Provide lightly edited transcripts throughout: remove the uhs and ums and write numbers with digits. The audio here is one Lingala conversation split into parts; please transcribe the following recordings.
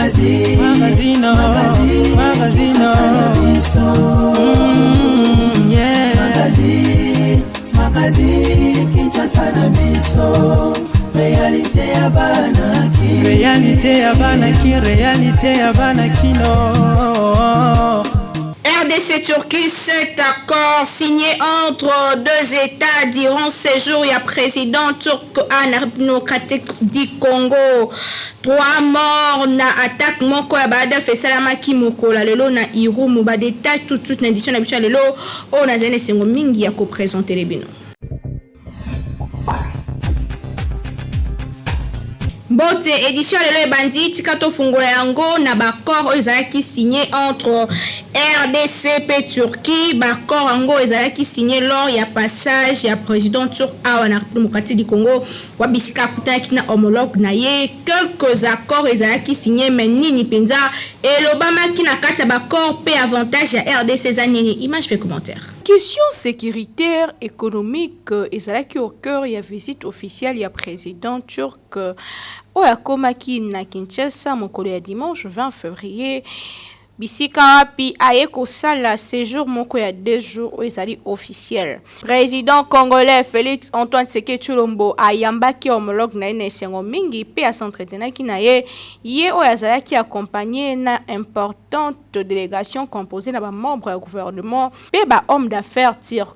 Magazine, magazine, magazine, magazine, yeah. Magazine, magazine, Kinshasa na biso. Réalité ya bana ki. Réalité ya bana ki, réalité ya bana kino. RDC-Turquie, cet accord signé entre deux États durant séjour ya président turc na Démocratique du Congo. Trois morts na attaque moko ya ba ADF esalamaki mokolo ya lelo na Irumu. Ba détail tout de suite na édition na biso ya lelo oyo nazali na esengo mingi ya kopresentele bino. Mbote, édition lelo ebandi. Tika tofungola yango na baaccord oyo ezalaki signé entre RDC mpe Turquie. Baaccord yango ezalaki signé lors ya passage ya président turc awa na République démocratique du Congo, wa bisika akutanaki na homologue na ye. Quelques accords ezalaki signé, mais nini mpenza elobamaki na kati ya baaccord mpe avantage ya RDC eza nini? Image mpe commentaire. Question sécuritaire, économique ezalaki au cœur ya visite officielle ya président turc oyo akomaki na Kinshasa mokolo ya dimanche 20 février, bisika wapi aye kosala séjour moko ya 2 jours oyo ezali officiel. Président congolais Félix Antoine Tshisekedi Tshilombo ayambaki homologue na ye na esengo mingi mpe as'entretenaki na ye, ye oyo azalaki accompagné na importante délégation composée na bamembre ya gouvernement mpe bahomme d'affaires turc.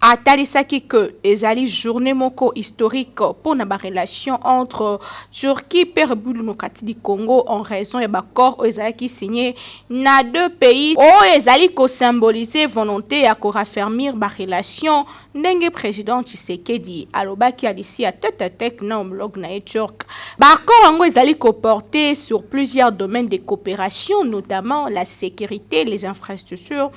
Atalisaki ke ezali journée moko historique mpona barelation entre Turquie mpe République démocratique du Congo en raison ya baaccord oyo ezalaki signé na deux pays, oyo ezali kosymboliser volonté ya koraffermir barelation, ndenge président Tshisekedi alobaki alisi ya tête à tête na homologue na ye turc. Baaccord yango ezali koporter sur plusieurs domaines de coopération, notamment la sécurité, les infrastructures,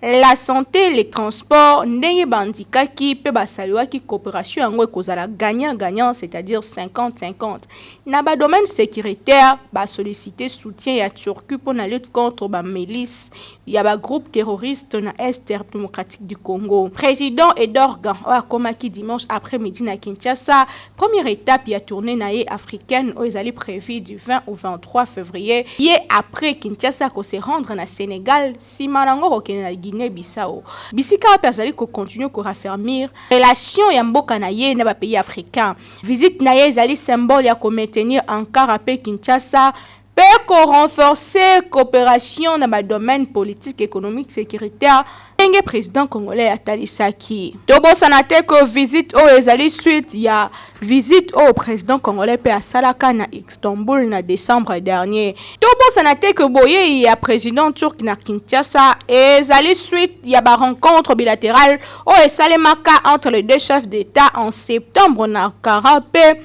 la santé, les transports. Ndenge bandikaki mpe basaluaki coopération yango ekozala gagnant-gagnant, c'est-à-dire 50-50. Na badomaine sécuritaire, basollicité soutien ya Turquie mpona lutte contre bamilice ya bagroupe terroriste na est démocratique du Congo. Président Erdogan oyo akomaki dimanche après-midi na Kinshasa, première étape ya tournée na ye africaine oyo ezali prévu du 20 au 23 février. Ye après Kinshasa kose rendre na Sénégal, nsima nango kokende na Guinée Bissau, bisika wapi azali kocontinue koraffermir relation ya mboka na ye na bapays africain. Visite na ye ezali symbole ya komaintenir Ankara mpe Kinshasa mpe korenforcer coopération na badomaine politique, économique, sécuritaire, ndenge président congolais atalisaki. Tobosana te ke visite oyo ezali suite ya visite oyo président congolais mpe asalaka na Istanbul na décembre dernier. Tobosana te ke boyei ya président turc na Kinshasa ezali suite ya barencontre bilatérale oyo esalemaka entre les deux chefs d'État en septembre na Ankara mpe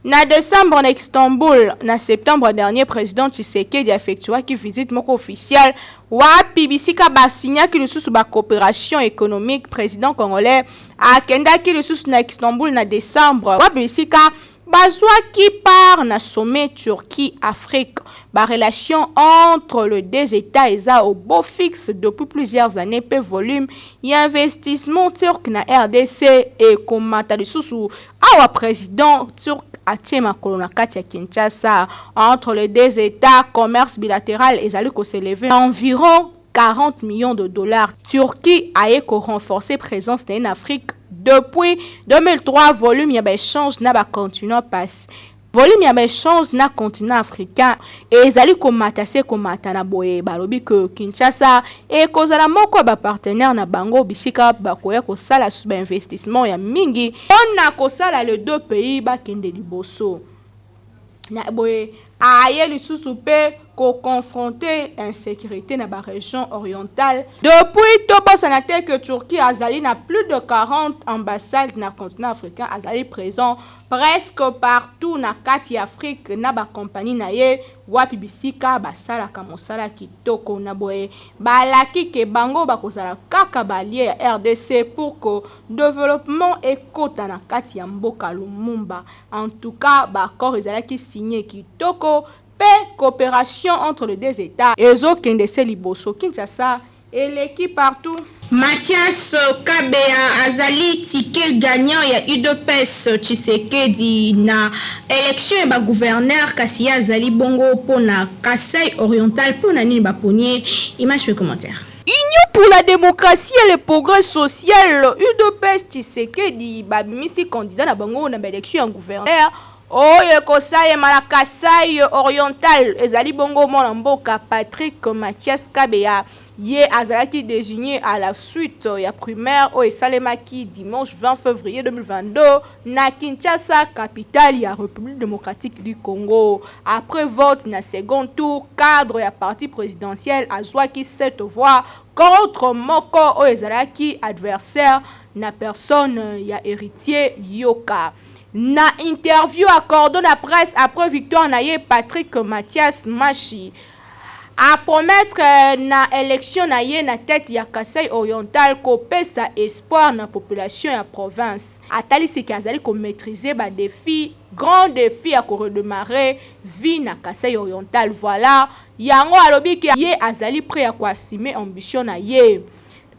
na décembre na Istanbul. Na septembre dernier, président Tshisekedi effectuaki visite moko officielle wapi bisika basignaki lisusu bacoopération économique. Président congolais akendaki lisusu na Istanbul na décembre, wapi bisika bazwaki part na sommet Turquie Afrique. Barelation entre les deux États eza au beau fixe depuis plusieurs années, mpe volume ya investissement turc na RDC ekomata lisusu awa président turc atie makolo na kati ya Kinshasa. Entre les deux États, commerce bilatéral ezali kos'élever environ 40 millions de dollars. Turquie aye korenforcer présence na ye na Afrique depuis 2003. Volume ya baéchange na bacontinent passe volume ya baéchange na continent africain ezali komata se komata. Na boye balobi ke Kinshasa ekozala moko ya bapartenaire na bango, bisika bakoya kosala bainvestissement ya mingi mpona kosala les deux pays bakende liboso. Na boye aye lisusu mpe koconfronter insécurité na barégion orientale. Depuis, tobosana te ke Turquie azali na plus de 40 ambassades na continent africain, azali présent presque partout na kati ya Afrique na bakompani na ye, wapi bisika basalaka mosala kitoko. Na boye balaki ke bango bakozala kaka baallié ya RDC pour que développement ekota na kati ya mboka Lumumba. En tout cas, baaccord ezalaki signé kitoko mpe coopération entre les deux États ezokende se liboso. Kinshasa eleki partout. Mathias Kabeya azali ticket gagnant ya UDPS Tshisekedi na election ya ba gouverneur, kasi ye azali bongo mpona Kasai Oriental. Mpona nini baponi ye? Image pe commentaire. Union pour la démocratie et le progrès social, UDPS Tshisekedi, babimisi candidat na bango na baélection ya gouverneur oyo ekosalema na Kasai Oriental. Ezali bongo mwana mboka Patrick Mathias Kabeya. Ye azalaki désigné à la suite ya primaire oyo esalemaki dimanche 20 février 2022 na Kinshasa, capitale ya République démocratique du Congo. Après vote na second tour, cadre ya parti présidentiel azwaki 7 voix contre moko oyo ezalaki adversaire na personne ya Héritier Yoka. Na interview accordé na presse après victoire na ye, Patrick Mathias Mashi apromettre na élection na ye na tête ya Kasai Oriental kopesa espoir na population ya province. Atalisiki azali komaîtriser badéfi, grand défi ya koredémarrer vie na Kasai Oriental. Voilà, yango alobi ke ye azali prêt ya koassumer ambition na ye.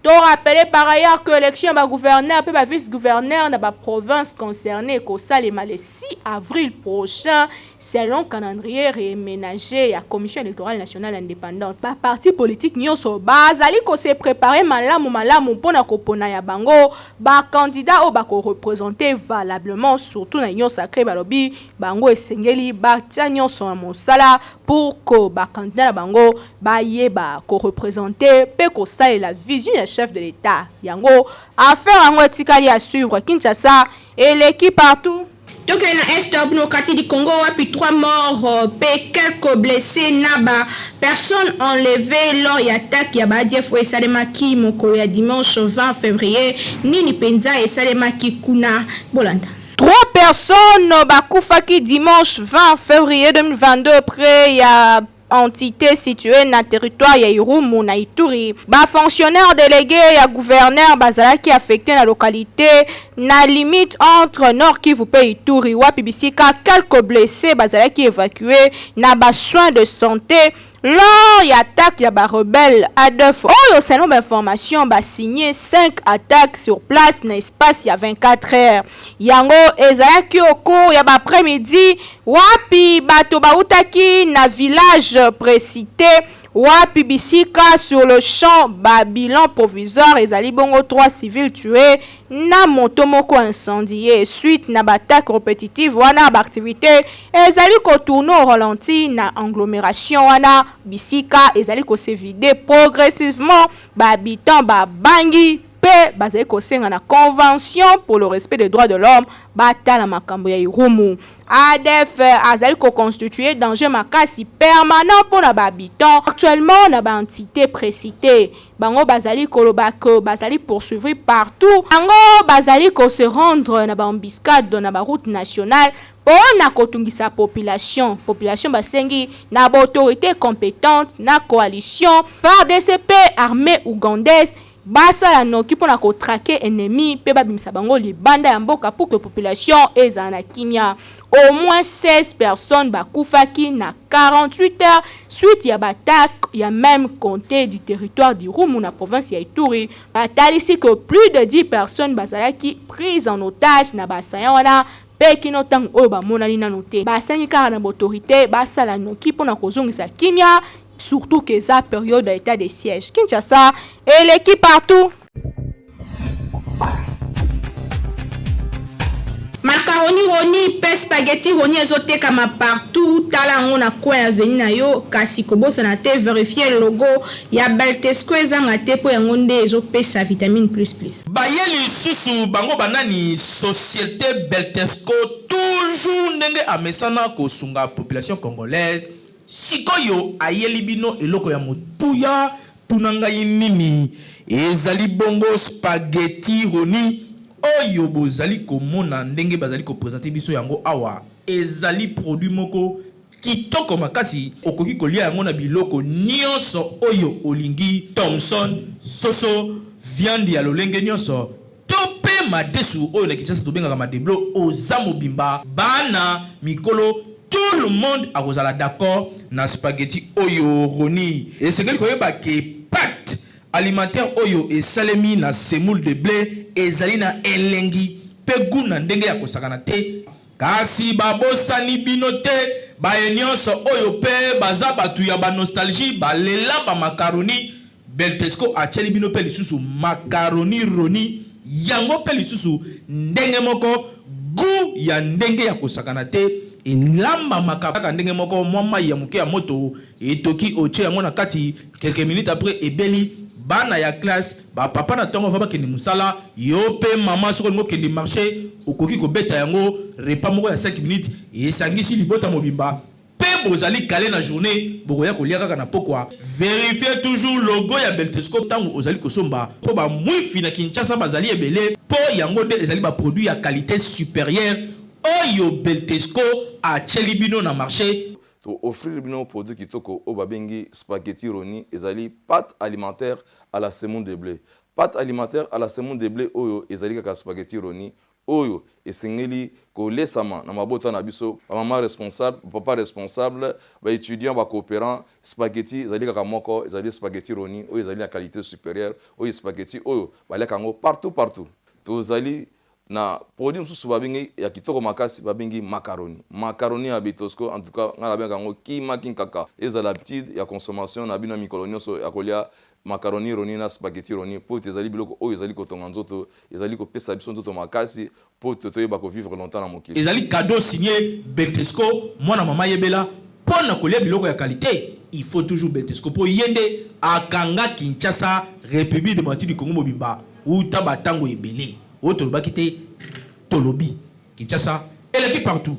To rappeler par ailleurs que élection ya bagouverneur mpe bavice-gouverneur na baprovince concernée ekosalema le 6 avril prochain, selon calendrier réaménagé ya Commission électorale nationale indépendante. Baparti politique nyonso bazali kose préparer malamu malamu mpona kopona ya bango bacandidat oyo bakoreprésenter valablement, surtout na Union sacrée. Balobi bango esengeli batia nyonso na mosala pour que bacandidat na bango bayeba koreprésenter mpe kosalela vision ya chef de l'État. Yango affaire yango etikali ya suivre. Kinshasa eleki partout. Tokende na Est démocratique du Congo, wapi 3 morts mpe quelques blessés na ba personnes enlevées lors ya attaque ya baADF oyo esalemaki mokolo ya dimanche 20 février. Nini mpenza esalemaki kuna? Bolanda. Trois personnes bakufaki dimanche 20 février 2022 près ya entité située na territoire ya Irumu na Ituri. Bafonctionnaire délégué ya gouverneur bazalaki affecté na localité na limite entre Nord Kivu mpe Ituri, wapi bisika quelques blessés bazalaki évacués na basoins de santé lors ya attaque ya barebelle ADF oyo, selon bainformation, basigné 5 attaques sur place na espace ya 24 heures. Yango ezalaki au cours ya baprès-midi, wapi bato bautaki na village précité, wapi bisika sur le champ babilan provisoire ezali bongo 3 civils tués na moto moko incendié. Suite na baattaque répétitive wana, baactivité ezali kotourner au ralenti na agglomération wana, bisika ezali kose vider progressivement. Bahabitant babangi mpe bazali kosenga na Convention pour le respect des droits de l'homme batala makambo ya Irumu. ADF azali koconstituer danger makasi permanent mpona bahabitant actuellement na baentité précité. Bango bazali koloba ke bazali poursuivre partout, yango bazali kose rendre na baembuscade na baroute nationale mpona kotungisa population. Population basengi na baautorité compétente na coalition FARDC mpe armée ougandaise basala noki mpona kotraquer ennemi mpe babimisa bango libanda ya mboka pour que population ezala na kimia. Au moins 16 personnes bakufaki na 48 heures suite ya baattaque ya même comté du territoire d'Irumu na province ya Ituri. Batalisi que plus de 10 personnes bazalaki prise en otage na basaya wana mpe kino ntango oyo bamonani nano te. Basengi kaka na baautorité basala noki mpona kozongisa kimia, surtout que eza période ya état de siège. Kinshasa eleki partout. Macaroni Roni mpe spaghetti Roni ezotekama partout. Tala yango na coin ya avenue na yo, kasi kobosana te, vérifier logo ya Beltesco ezanga te, mpo yango nde ezopesa vitamine plus plus. Baye lisusu bango banani? Société Beltesco, toujours ndenge amesana kosunga population congolaise. Sikoyo ayeli bino eloko ya motuya. Tuna ngai nini ezali bongo. Spaghetti Roni oyo bozali komona ndenge bazali koprésenter biso yango awa, ezali produit moko kitoko makasi. Okoki kolia yango na biloko nyonso oyo olingi: thomson, soso, viande ya lolenge nyonso, to mpe madesu oyo na Kinshasa tobengaka madeblo. Oza mobimba, bana, mikolo, tout le monde akozala d'accord na spaghetti oyo Roni. Esengeli koyeba ke pâte Alimentaire oyo esalemi na semoule de ble ezali na elengi mpe gout na ndenge ya kosakana te. Kasi babosani bino te, baye nionso oyo mpe baza batu ya ba nostalgie balela ba macaroni, Beltesco atieli bino mpe lisusu macaroni roni, yango mpe lisusu ndenge moko, gout ya ndenge ya kosakana te, elambamaka kaka ndenge moko, mwa mayi ya moke ya moto etoki otie yango na kati, quelques minutes après ebeli, bana ya classe, ba papa na tongo avant bakende musala, yo pe maman soki olingi okende marche okoki kobeta yango repas moko ya 5 minutes esangisi libota mobimba pe bozali cale na journee bokoya kolia kaka na pokwa. Verifier toujours logo ya Beltesco tango ozali kosomba po ba mwifi na Kinshasa bazali ebele po yango nde ezali ba produits ya qualite superieure oyo Beltesco atieli bino na marche. To offrir bino produit kitoko oyo babengi spaghetti roni, ezali pate alimentaire à la semoule de ble. Pate alimentaire à la semoule de ble oyo ezali kaka spaghetti roni oyo esengeli kolesama na mabota na biso, ba mama responsable, ba papa responsable, ba etudiants, ba cooperants. Spaghetti ezali kaka moko, ezali spaghetti roni oyo ezali na qualite superieure, oyo spaghetti oyo baliaka yango partout partout. Tozali Na produit mosusu ba bengi ya kitoko makasi ba bengi macaroni. Macaroni ya Betosco en tout cas nga na bengaka yango kima kinkaka. Ezala habitude ya consommation na bino ya mikolo nionso ya kolia macaroni roni na spaghetti roni po ete ezali biloko oyo ezali kotonga nzoto, ezali kopesa biso nzoto makasi po ete toyeba ko vivre longtemps na mokili. Ezali cadeau signe Betesco mwana mama yebela pona kolia biloko ya qualite il faut toujours Betesco po ye nde akanga Kinshasa Republique democratique du Congo mobimba Wuta ba tango ebele oyo tolobaki te tolobi Kinshasa eleki partout.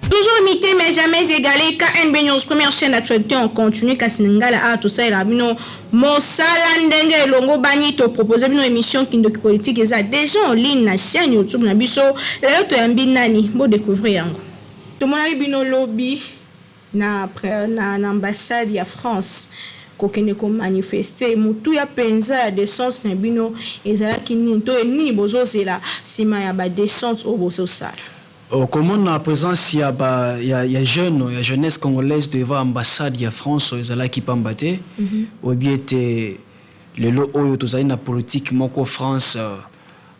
Toujours imité mais jamais égalé KNB News première chaîne d'actualité en continu kasi ngala a tosalela bino mosala ndenge elongo bani to proposer bino émission kindoki politique eza déjà en ligne na chaîne YouTube na biso lelo toyambi nani bo découvrir yango tomonaki bino lobi na na ambassade ya France kokende ko manifester motuya penza ya descente na bino ezalaki nini to nini bozozela sima ya ba descente oyo bozosala? Komona presence ya ba ya jeune ya jeunesse congolaise devant ambassade ya France ezalaki pamba te. Oyebi ete lelo oyo tozali na politique moko France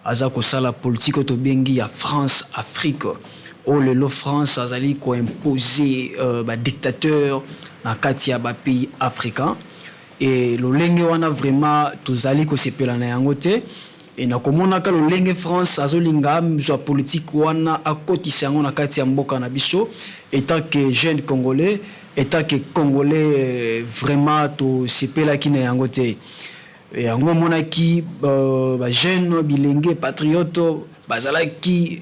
Aza kosala politique oyo tobengi ya France Afrique oyo lelo France azali ko imposer ba dictateurs na kati ya ba pays africains et lolenge wana vraiment tozali kosepela na yango te et na komonaka lolenge France azolinga azwa politique wana akotisa yango na kati ya mboka na biso etant que jeune congolais etant que congolais vraiment tosepelaki na yango te. Yango omonaki ba jeunes bilenge patriotes bazalaki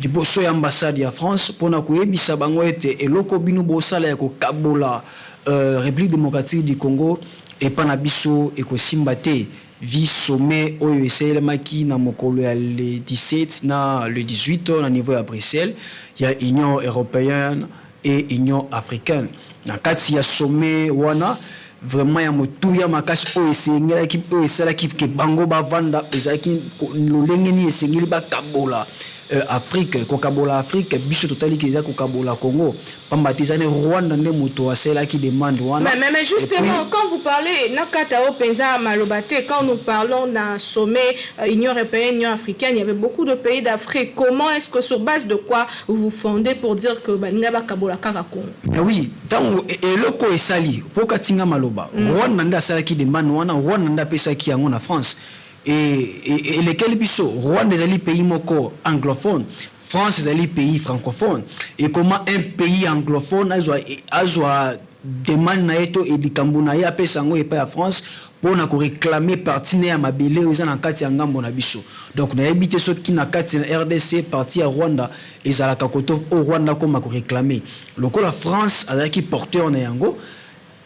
liboso ya ambassade ya France pona koyebisa bango ete eloko bino bosala ya kokabola Republique democratique du Congo epa na biso ekosimba te vi sommet oyo esalemaki na mokolo ya le 17 na le 18 na niveau ya Bruxelles ya Union europeenne et Union africaine. Na kati ya sommet wana vraiment ya motuya makasi oyo esengelaki oyo esalaki ke bango bavanda ezalaki lolenge nini esengeli bakabola euh, Afrique kokabola Afrique biso totali ke eza kokabola Congo pamba te eza ne Rwanda nde moto asalelaki demande wana. Mais, mais, mais justement, puis, quand vous parlez, nakata o penza maloba te, quand nous parlons d'un sommet euh, Union européenne, Union africaine, il y avait beaucoup de pays d'Afrique. Comment est-ce que sur base de quoi vous vous fondez pour dire que balinga bakabola kaka Congo? Mais oui, tango eloko esali po okati nga maloba Rwanda nde asalaki demande wana, Rwanda nde apesaki yango na France et elekeli biso. Rwanda ezali pays moko anglophone, France ezali pays francophone et comment un pays anglophone azwa azwa demande na ye to likambo na ye apesa yango epai ya France mpo na ko reclamer partie na ye ya mabele oyo eza na kati ya ngambo na biso. Donc nayebi te soki na kati na rdc partie ya Rwanda ezalaka koto oyo Rwanda akoma ko reclamer. Lokola France azalaki porteur na yango,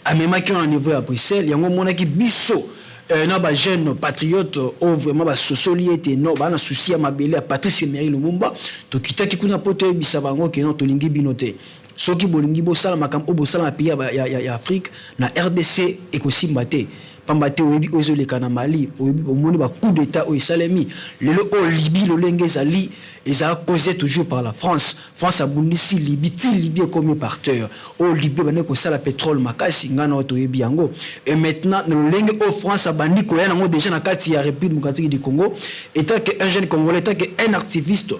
amemaki yango na niveau ya Bruxelles, yango omonaki biso na ba jeunes patriotes oyo vraiment basosoli ete non, ba na souci ya mabele ya Patrice Emery Lumumba, tokitaki kuna mpo toyebisa bango que non, tolingi bino te. Soki bolingi bosala makambo oyo bosala na pays ya, ya, ya Afrique, na rdc ekosimba te. Pamba te oyebi oyo ezoleka na Mali, oyebi omoni ba coup d'Etat oyo esalemi lelo oyo Libye lolenge ezali eza cause toujours par la France. France abundisi Libye ti Libye ekomi par terre. Oyo Libye ebandaki kosala petrole makasi ngai na yo toyebi yango. Et maintenant na lolenge oyo France abandi koya nango dejà na kati ya Republique Democratique du Congo, etant que un jeune congolais, etant que un activiste,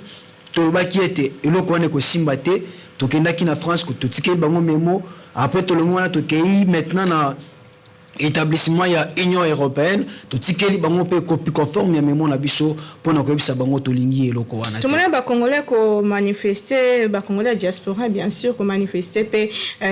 tolobaki ete eloko wana ekosimba te. Tokendaki na France, totikeli bango memo, après tolongi wana tokeyi maintenant na établissement ya Union européenne, totikeli bango mpe copie conforme ya memo na biso mpona koyebisa bango tolingi eloko wana te. Tomoni bacongolais komanifeste, bacongolais ya diaspora bien sûr komanifeste mpe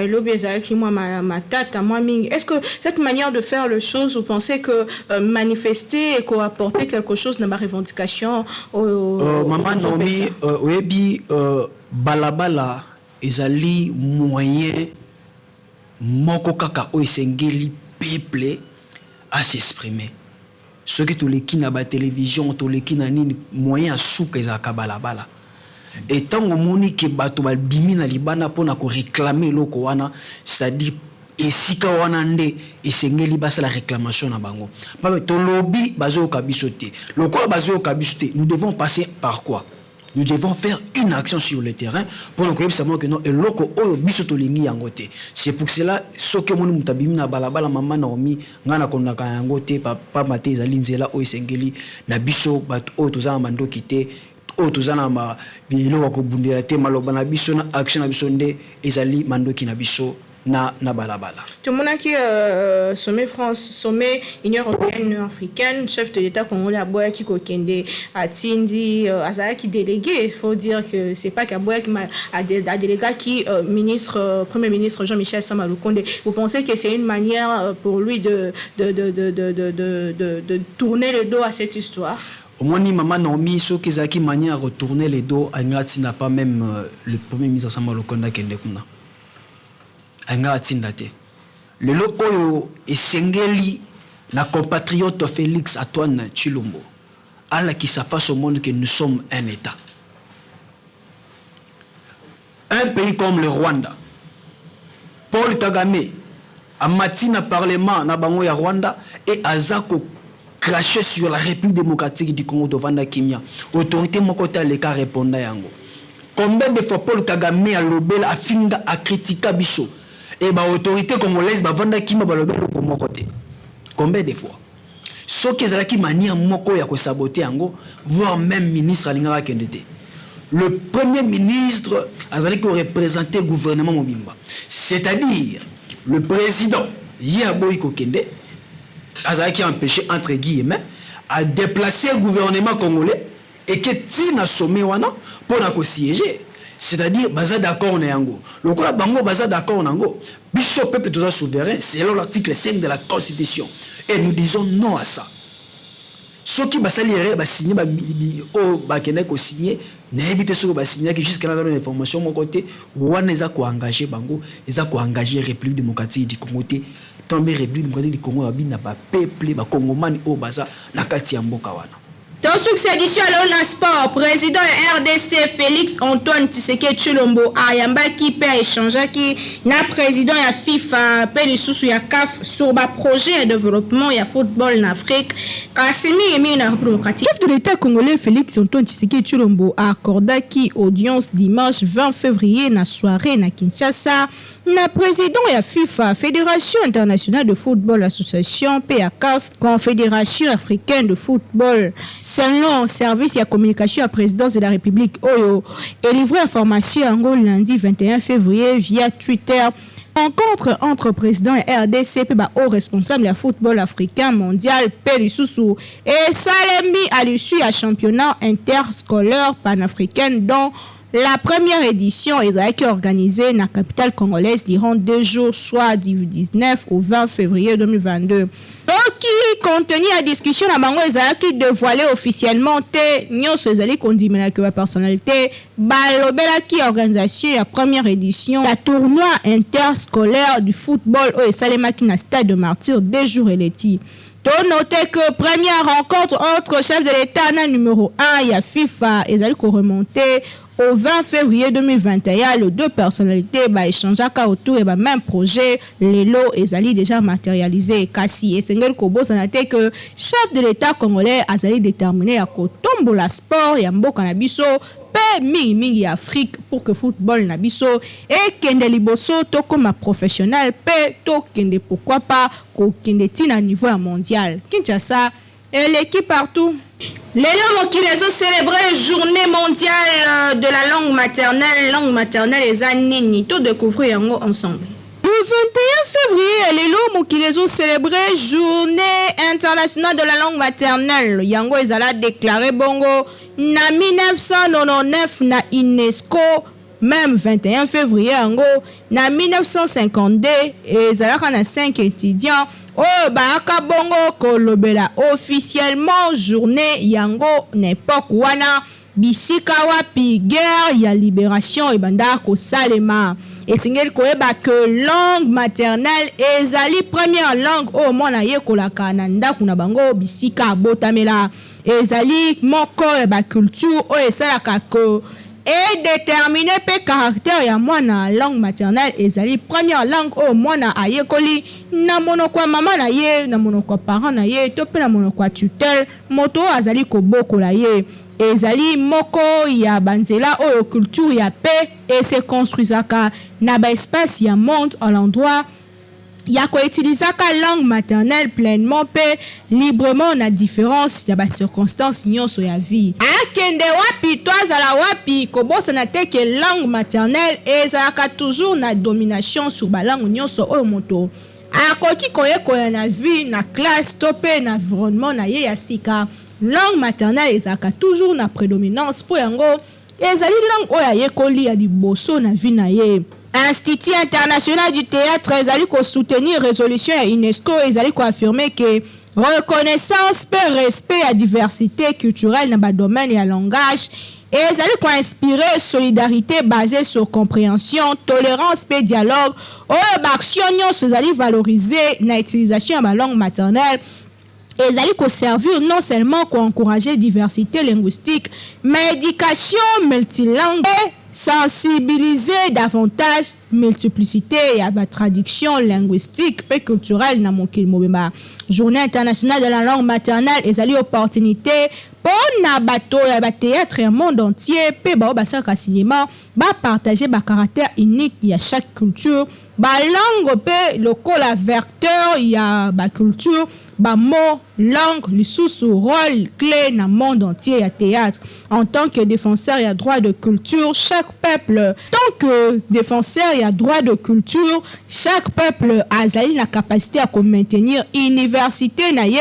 lobi ezalaki mwa matata mwa mingi. Est ce que cette manière de faire les choses, vous pensez que manifester ekoapporter quelque chose na barevendication oyo? Mama Naomi, oyebi balabala ezali moyen moko kaka oyo esengeli peuple as'exprimer. Soki toleki na batelevizio, toleki na nini, moyen ya suka ezalaka balabala. E ntango omoni ke bato babimi na libanda mpona koréclamer eloko wana, c'est-à-dire esika wana nde esengeli basala réclamation na bango. Pamba tolobi, bazoyoka biso te. Lokola bazoyoka biso te, nous devons passer par quoi? Nous devons faire une action sur le terrain pour nous koyebisa bango ke non, eloko oyo biso tolingi yango te. C'est pour cela soki omoni moto abimi na balabala, mama Naomi, ngai nakondaka yango te, pamba te ezali nzela oyo esengeli na biso bato oyo toza na mandoki te, oyo toza na biloko ya kobundela te. Maloba na biso na action na biso nde ezali mandoki na biso na balabala. Tomonaki sommet France, sommet Union européenne, Union africaine, chef de l'État congolais aboyaki kokende, atindi azalaki délégué. Il faut dire que c'est pas qu'aboyaki, adélégaki ministre premier ministre Jean-Michel Sama Lukonde. Vous pensez que c'est une manière pour lui de tourner le dos à cette histoire? Omoni, mama Naomi, soki ezalaki manière ya retourner le dos, alingaka atinda pas même le premier ministre Sama Lukonde akende kuna, alingaka atinda te. Lelo oyo esengeli na compatriote Félix Antoine Tshilombo alakisa face au monde que nous sommes un État. Un pays comme le Rwanda, Paul Kagame amati na parlement na bango ya Rwanda e aza ko cracher sur la République démocratique du Congo. Tovanda kimia, autorité moko te aleka répondre yango. Combien de fois Paul Kagame alobela, afinga, akritika biso e baautorité congolaise bavanda kimia, balobela eloko moko te? Combien de fois? Soki ezalaki manière moko ya kosaboter yango, voire même ministre alingaka akende te. Le premier ministre azali koreprésenter gouvernement mobimba, c'est-à-dire le président ye aboyi kokende, azalaki empêché entre guillemets, adéplacer gouvernement congolais eke ntina sommet wana mpona kosiéger, c'est-à-dire baza d'accord na yango. Lokola bango baza d'accord na yango, biso peuple toza souverain selon l'article 5 de la Constitution et nous disons non à ça. Soki basali erreur, basigné oyo bakendaki kosigner, nayebi te soki basignaki. Jusque là na information moko te. Wana eza koengage bango, eza koengage République démocratique du Congo te. Ntango République démocratique du Congo babi na bapeuple bakongomani oyo baza na kati ya mboka wana. Tosukisa édition lelo na sport. Président ya RDC Félix Antoine Tshisekedi Tshilombo ayambaki mpe aéchangeaki na président ya FIFA mpe lisusu ya CAF sur baprojet ya développement ya football na Afrique, kasi mingimingi na République démocratique. Chef de l'État congolais Félix Antoine Tshisekedi Tshilombo accordaki audience dimanche 20 février na soirée na Kinshasa na président ya FIFA, Fédération internationale de football association, mpe ya CAF, Confédération africaine de football. Selon service ya communication ya présidence de la République oyo elivré information yango lundi 21 février via Twitter, rencontre entre président ya RDC mpe bahaut responsable ya football africain, mondial mpe lisusu esalemi à l'issue ya championnat interscolaire panafricaine dont la première édition ezalaki organisée na capitale congolaise durant 2 jours, soit du 19 au 20 février 2022. Soki contenu ya discussion na bango ezalaki dévoilé officiellement te, nyonso ezali kondimelaki bapersonnalité balobelaki organisation ya première édition ya tournoi interscolaire du football oyo esalemaki na stade de Martyr 2 jours eleki. Tonoter que première rencontre entre chef de l'État na numéro 1 ya FIFA ezali koremonter au 20 février 2021. Les deux personnalités baéchangeaka autour ya bamême projet. Lelo ezali déjà matérialisé. Kasi esengeli kobosana te que chef de l'État congolais azali déterminé ya kotombola sport ya mboka na biso mpe mingimingi ya Afrique, pour que football na biso ekende liboso, tokóma professionnel mpe tokende, pourquoi pas, kokende ntina niveau ya mondial. Kinshasa eleki partout. Lelo mokili ezocélébrer Journée mondiale de la langue maternelle. Langue maternelle eza nini? Todécouvrir yango ensemble. Le 21 février, lelo mokili ezocélébrer Journée internationale de la langue maternelle. Yango ezala déclaré bongo na 1999 na UNESCO. Même 21 février yango, na 1952, ezalaka na 5 étudiants oyo bayaka bongo kolobela officiellement journée yango na époque wana, bisika wapi guerre ya libération ebanda kosalema. Esengeli koyeba ke langue maternelle ezali première langue oyo mwana ayekolaka na ndako na bango, bisika abotamela. Ezali moko ya baculture oyo esalaka ke edéterminer mpe caractère ya mwana. Langue maternelle ezali première langue oyo mwana ayekoli na monoko ya mama na ye, na monoko ya parent na ye, to mpe na monoko ya tutelle, moto oyo azali kobokola ye. Ezali moko ya banzela oyo culture ya paix ese construisaka na baespace ya monde à l'endroit ya koutilisaka langue maternelle pleinement mpe librement na différence ya bacirconstance nyonso ya vie. Akende wapi to azala wapi, kobosana te ke langue maternelle ezalaka toujours na domination sur balangue nyonso oyo moto akoki koyekola na vie, na classe to mpe na environnement na ye ya sika. Langue maternelle ezalaka toujours na prédominance, mpo yango ezali langue oyo ayekoli ya liboso na vie na ye. Institut international du théâtre ezali kosoutenir résolution ya UNESCO. Ezali koaffirmer ke reconnaissance mpe respect ya diversité culturelle na badomaine ya langage ezali koinspirer solidarité basée sur compréhension, tolérance mpe dialogue, oyo baaction nyonso ezali valorisé na utilisation ya balangue maternelle ezali koservir non seulement koencourager diversité linguistique, mais éducation multilangue, sensibiliser davantage multiplicité ya batradition linguistique mpe culturelle na mokili mobimba. Journée internationale de la langue maternelle ezali opportunité mpo na bato ya bathéâtre ya monde entier mpe bao basalaka cinéma bapartage bacaractère unique ya chaque culture, balangue mpe lokola vecteur ya baculture, bamo langue lisusu rôle clé na monde entier ya théâtre. En tant que défenseur ya droit de culture chaque peuple, tant que défenseur ya droit de culture, chaque peuple azali na capacité ya komaintenir université na ye.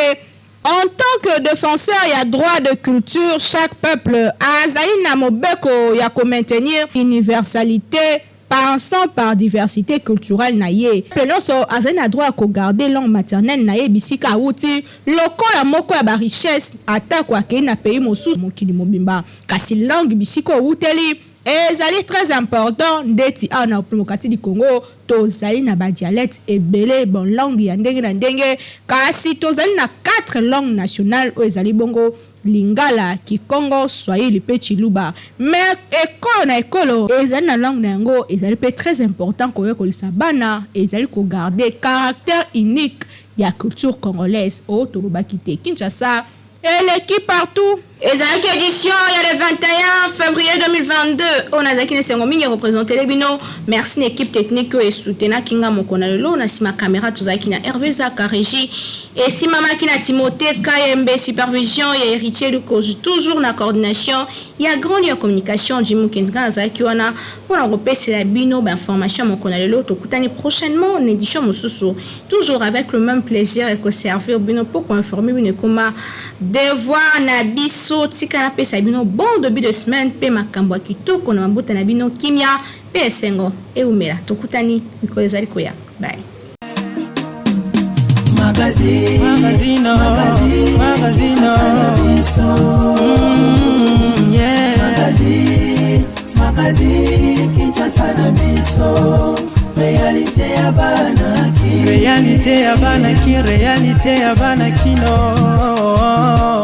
En tant que défenseur ya droit de culture, chaque peuple azali na mobeko ya komaintenir universalité passant par diversité culturelle na ye. Mpe nyonso azali na droit ya kogarder langue maternelle na ye bisika awuti lokola moko ya barichesse, atako akei na pays mosusu mokili mobimba. Kasi langue bisika owuteli ezali très important. Ndeti awa na Démocratique du Congo, tozali na badialecte ebele, bon, langue ya ndenge na ndenge, kasi tozali na 4 langue nationale oyo ezali bongo lingala, kikongo, swahili mpe chiluba. Mais ekolo na ekolo ezali na langue na yango. Ezali mpe très important koyekolisa bana, ezali kogarder caractère unique ya culture congolaise oyo tolobaki te. Kinshasa eleki partout. Ezalaki édition ya le 21 février 2022 oyo nazalaki na esengo mingi représenter bino. Merci na équipe technique oyo esoutenaki nga moko na lelo. Na nsima caméra tozalaki na Hervé Zaka, régie esimamaki na Timothée Kayembe, supervision ya Héritier Lukozu, toujours na coordination ya grande ya communication Jimu Kenzinga. Nazalaki wana mpona kopesela bino bainformation moko na lelo. Tokutani prochainement na édition mosusu, toujours avec le même plaisir ekoservir bino mpo koinformer bino ekoma devoir na biso. Tika napesa bino bon début de semaine mpe makambo ya kitoko na mabota na bino. Kimia mpe esengo eumela. Tokutani mikolo ezali koya. Bye. Magazine, magazine, magazine, magazine, yeah. Magazine, magazine, Kinshasa na biso, réalité ya bana. Réalité ya bana kin, réalité ya bana kino.